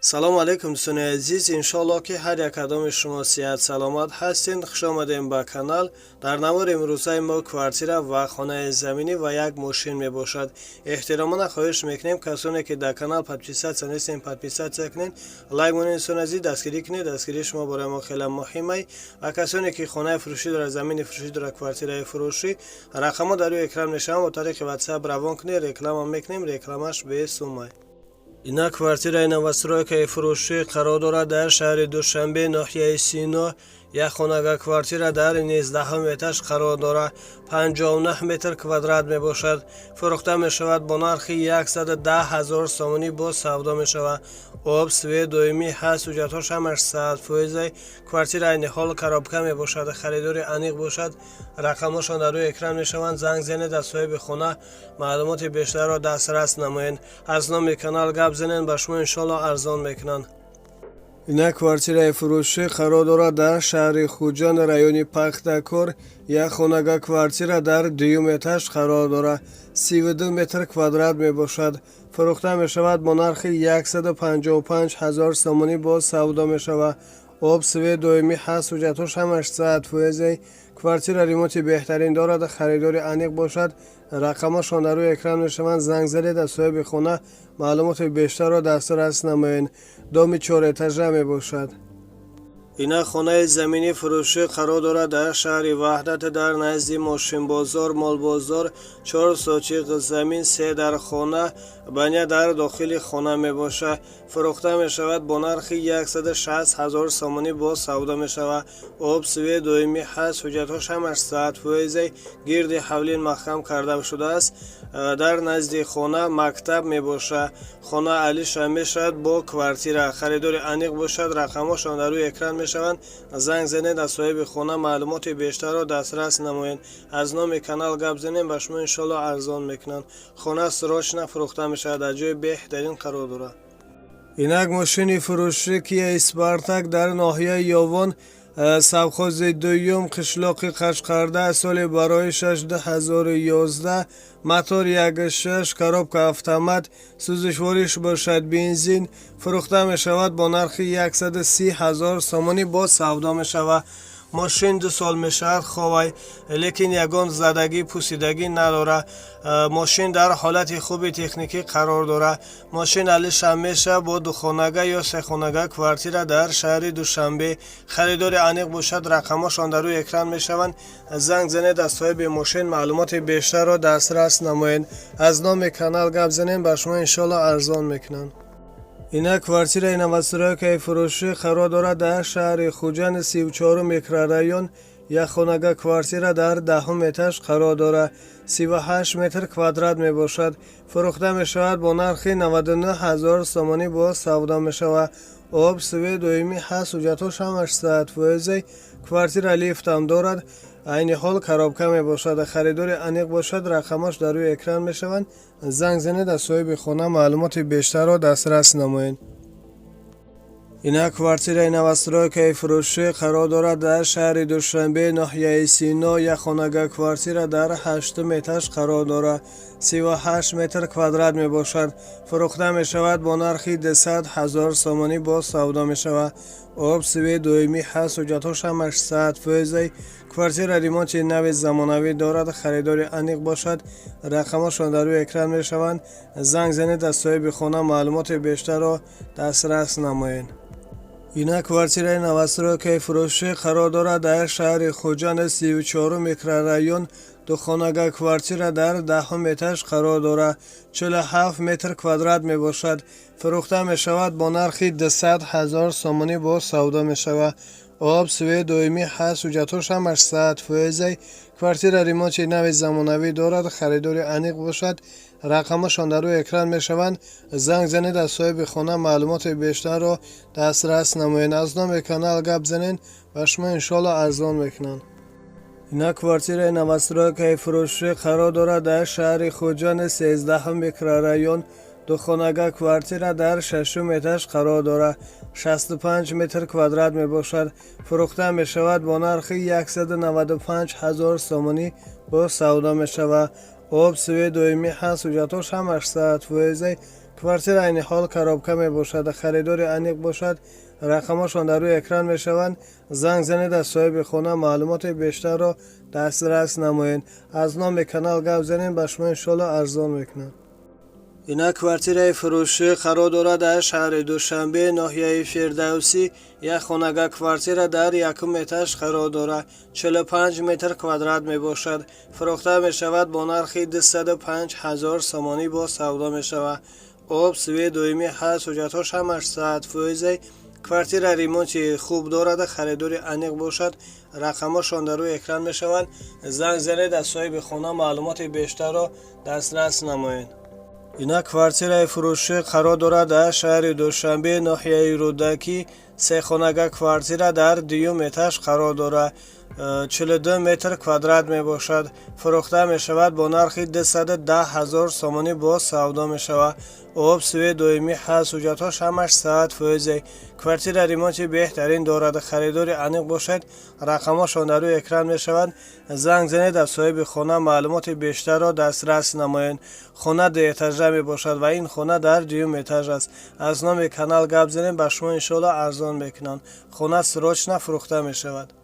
Салому алейкум, дӯстони азиз. Иншоаллоҳ, ки ҳар як кадоми шумо сиҳат саломат ҳастед. Хуш омадем ба канал. Дар навори имрӯзаи мо квартира ва хонаи заминӣ ва як мошин мебошад. Эҳтиромона хоҳиш мекунем, касоне ки дар канал подписаться нестем, подписаться кунед, лайк монед. Дӯстони азиз, дастгирӣ кунед. Дастгирии шумо барои мо хеле муҳимай. Ва касоне ки хонаи фурӯшӣ дорад, замини фурӯшӣ дорад, квартираи фурӯшӣ, рақамҳо дар рӯи экран мешаванд, бо тариқи WhatsApp равон кунед, реклама мекунем, рекламаш бесумай. Ина квартираи новостройкаи фурӯшӣ қарор дорад дар шаҳри Душанбе, ноҳияи Сино. Як хонага квартира дар 19-ум этаж қарор дорад, 59 метр квадрат мебошад. Фурӯхта мешавад бо нархи 110 ҳазор сомонӣ, боз савдо мешавад. Об, свет доимӣ ҳаст, ҳуҷҷатҳош ҳамаш 100%. Квартира айни ҳол коробка мебошад. Харидори аниқ бошад, рақамҳошон дар рӯи экран мешаванд, занг занед, аз соҳиби хона маълумоти бештарро дастрас намоед. Аз номи канал гап занед, ба шумо иншоалло арзон мекунанд. Ина квартираи фурӯшӣ қарор дорад дар шаҳри Хуҷанд, райони Пахтакор. Як хонага квартира дар дуюм этаж қарор дорад, 32 метр квадрат мебошад. Фурӯхта мешавад бо нархи 155 ҳазор сомонӣ, боз савдо мешавад. Об, свет доимӣ ҳаст, ҳуҷҷатҳош ҳамаш 100%. Квартира ремонти беҳтарин дорад. Харидори аниқ бошад, рақамҳошон дар рӯи экран мешаванд, занг занед, аз соҳиби хона маълумоти бештарро дастрас намоед. Доми чорэтажа мебошад. Ина хонаи заминӣ фурӯшӣ қарор дорад дар шаҳри Ваҳдат, дар назди мошинбозор, молбозор. 4 сотиқ замин, се дар хона, баня дар дохили хона мебошад. Фурӯхта мешавад бо нархи 160 ҳазор сомонӣ, боз савдо мешавад. Об, свет доимӣ ҳаст, ҳуҷҷатҳош ҳамаш 100%. Гирди ҳавлин маҳкам карда шудааст. Дар назди хона мактаб мебошад. Хона алиша мешавад бо квартира. Харидори аниқ бошад, рақамҳошон дар рӯи экран мешаванд, занг занед, аз соҳиби хона маълумоти бештарро дастрас намоед. Аз номи канал гап занем, ба шумо иншоалло арзон мекунанд. Хона срочно фурӯхта мешавад, дар ҷои беҳтарин қарор дорад. Инак мошини фурӯшӣ Кия Спартак дар ноҳияи Ёвон, совхози дуюм, қишлоқи Қашқарда, соли барои 2011, мотор 1.6, коробка автомат, сӯзишвориш бошад бензин. Фурӯхта мешавад бо нархи 130 ҳазор сомонӣ, боз савдо мешавад. Мошин 2 сол мешавад ховай, лекин ягон задагӣ, пусидагӣ надорад. Мошин дар ҳолати хуби техникӣ қарор дорад. Мошин алиша мешавад бо духонага ё сехонага квартира дар шаҳри Душанбе. Харидори аниқ бошад, рақамҳошон дар рӯи экран мешаванд, занг занед, аз соҳиби мошин маълумоти бештарро дастрас намоед. Аз номи канал гап занем, ба шумо иншоалло арзон мекунанд. Ина квартираи новостройкаи фурӯшӣ қарор дорад дар шаҳри Хуҷанд, 34 микрорайон. Як хонага квартира дар 10-ум этаж қарор дорад, 38 метр квадрат мебошад. Фурӯхта мешавад бо нархи 99 ҳазор сомонӣ, боз савдо мешавад. Об, свет доимӣ ҳаст, ҳуҷҷатҳош ҳамаш 100%. Квартира лифтам дорад, айни ҳол коробка мебошад. Харидори аниқ бошад, рақамҳош дар рӯи экран мешаванд, занг занед, аз соҳиби хона маълумоти бештарро дастрас намоед. Ина квартираи новостройкаи фурӯшӣ қарор дорад дар шаҳри Душанбе, ноҳияи Сино. Як хонага квартира дар ҳаштум этаж қарор дорад, 38 метр квадрат мебошад. Фурӯхта мешавад бо нархи 200 ҳазор сомонӣ, боз савдо мешавад. Об, свет доимӣ ҳаст, ҳуҷҷатҳош ҳамаш 100%. Квартира ремонти нави замонавӣ дорад. Харидори аниқ бошад, рақамҳошон дар рӯи экран мешаванд, занг занед, аз соҳиби хона маълумоти бештарро дастрас намоед. Ина квартираи новостройкаи фурӯшӣ қарор дорад дар шаҳри Хуҷанд, 34 микрорайон. Духонага квартира дар 10-ум этаж қарор дорад, 47 метр квадрат мебошад. Фурӯхта мешавад бо нархи 200 ҳазор сомонӣ, боз савдо мешавад. Об, свет доимӣ ҳаст, ҳуҷҷатҳош ҳамаш 100%. Квартира ремонти нави замонавӣ дорад. Харидори аниқ бошад, рақамҳошон дар рӯи экран мешаванд, занг занед, аз соҳиби хона маълумоти бештарро дастрас намоед. Аз номи канал гап занед, ба шумо иншоалло арзон мекунанд. Ина квартираи новостройкаи фурӯшӣ қарор дорад дар шаҳри Хуҷанд, 13-ум микрорайон. Духонага квартира дар шашум этаж қарор дорад, 65 метр квадрат мебошад. Фурӯхта мешавад бо нархи 195 ҳазор сомонӣ, боз савдо мешавад. Об, свет доимӣ ҳаст, ҳуҷҷатҳош ҳамаш 100%. Квартира айни ҳол коробка мебошад. Харидори аниқ бошад, рақамҳошон дар рӯи экран мешаванд. Занг занед, аз соҳиби хона маълумоти бештарро дастрас намоед. Аз номи канал гап занед, ба шумо иншоалло арзон мекунанд. Ина квартираи фурӯшӣ қарор дорад дар шаҳри Душанбе, ноҳияи Фирдавсӣ. Як хонага квартира дар якум этаж қарор дорад, 45 метр квадрат мебошад. Фурӯхта мешавад бо нархи 205 ҳазор сомонӣ, бо савдо мешавад. Об, свет доимӣ ҳаст, ҳуҷҷатҳош ҳамаш 100%. Квартира ремонти хуб дорад. Харидори аниқ бошад, рақамҳошон дар рӯи экран мешаванд. Занг занед, аз соҳиби хона маълумоти бештарро дастрас намоед. Ина квартираи фурӯшӣ қарор дорад дар шаҳри Душанбе, ноҳияи Рӯдакӣ. Сехонага квартира дар дуюм этаж қарор дорад, 42 метр квадрат мебошад. Фурӯхта мешавад бо нархи 210 ҳазор сомонӣ, боз савдо мешавад. Об, свет доимӣ ҳаст, ҳуҷҷатҳош ҳамаш 100%. Квартира ремонти беҳтарин дорад. Харидори аниқ бошед, рақамҳошон дар рӯи экран мешаванд. Занг занед, аз соҳиби хона маълумоти бештарро дастрас намоед. Хона дуэтажа мебошад ва ин хона дар дуюм этаж аст. Аз номи канал гап занед, ба шумо иншоалло арзон мекунанд. Хона срочно фурӯхта мешавад.